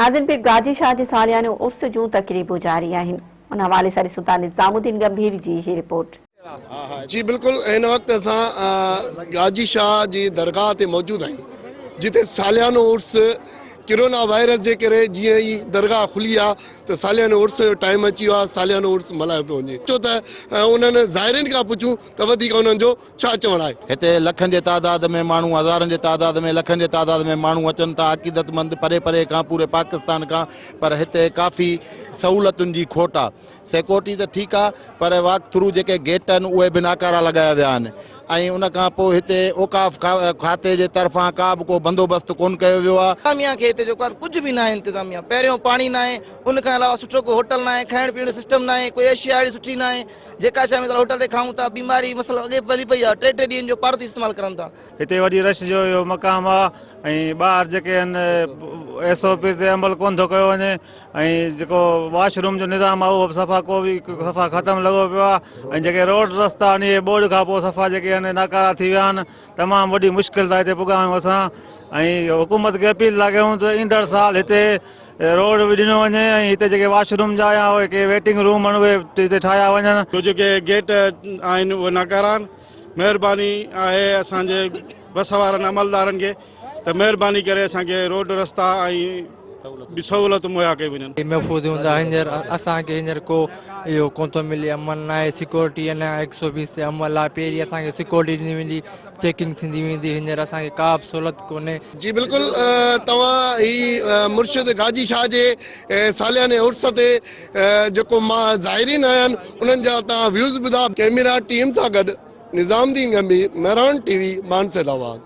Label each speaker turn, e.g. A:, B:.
A: ناظرين پير گاجي شاهه جي ساليانو عرس جون تقريبون جاري آهن ان حوالي سان ڏسون ٿا نظام الدين ڳنڀير جي هي رپورٽ.
B: جي بلڪل هن وقت اسان گاجي شاهه جي درگاهه تي موجود آهيون جتي ساليانو عرس ڪرونا وائرس جي ڪري جيئن ئي درگاهه کلي آ ته ساليانو عرس جو ٽائيم اچي ويو آ ساليانو عرس ملهايو پيو وڃي اچو ته انهن زائرين کان پڇون ته وڌيڪ انهن جو ڇا چوڻ آهي.
C: هتي لکن جي تعداد ۾ ماڻهو هزارن جي تعداد ۾ لکن جي تعداد ۾ ماڻهو اچن ٿا عقيدتمند پري پري کان پوري پاڪستان کان پر هتي ڪافي سهولتن جي کوٽ آ سيڪورٽي ته ٺيڪ آ پر واڪ ٿرو جيڪي گيٽ آهن اهي به ناڪارا لڳايا ويا آهن ۽ ان کان پوء هتي اوقاف کاتي جي طرفان ڪا به ڪو بندوبست ڪون ڪيو ويو آ.
D: انتظاميا کي هتي جيڪو آ ڪجهه به ناهي انتظاميا پهريون پاڻي ناهي ان کان علاوه سٺو ڪو هوٽل ناهي کائڻ پيئڻ جو سسٽم ناهي ڪوئي ايشيا اهڙي سٺي ناهي جيڪا شيء مثال هوٽل تي کائون ٿا بيماري مثلا اڳي ڦهلي پئي آهي ٽي ٽي ڏينهن جو پارو ٿي استعمال ڪرن ٿا.
E: هتي وڏي رش جو اهو مقام آ ۽ ٻاهر جيڪي آهن ايس او پيز تي عمل ڪونه ٿو ڪيو وڃي ۽ جيڪو واش روم جو نظام آ اهو به صفا ڪو به صفا ختم لڳو پيو آ ۽ جيڪي روڊ رستا آهن اهي ٻوڏ کان پوء صفا جيڪي آهن ناڪارا ٿي ويا آهن تمام وڏي مشڪل سان هتي پڳا آهيون اسان ۽ حڪومت کي اپيل ٿا ڪيون ته ايندڙ سال هتي روڊ به ڏنو وڃي ۽ هتي جيڪي واش روم جا يا اهي ڪي ويٽنگ روم آهن اهي هتي ٺاهيا وڃن.
F: جو جيڪي گيٽ آهن اهي ناڪارا آهن مهرباني آهي اسان جي بس وارن عملدارن کي ته مهرباني ڪري اسان کي روڊ رستا ۽ ٻيون سهولتون مهيا ڪيون وڃن.
G: محفوظ هوندا هينئر اسان کي هينئر ڪو اهو ڪون ٿو ملي امن ناهي سيڪورٽي اڃا هڪ سو بيس تي عمل آهي پهرين اسان کي سيڪورٽي ڏني ويندي چيڪنگ ٿيندي ويندي هينئر اسان کي ڪا به سهولت ڪونهي.
B: جي بلڪل توهان هي مرشد گاجي شاهه جي سالياني عرس تي جيڪو زائرين آيا آهن انهن جا توهان ويوز ٻڌا. ڪيميرا ٽيم سان گڏ Nizam Uddin Gambhir, Mehran T V, Maan Saidabad.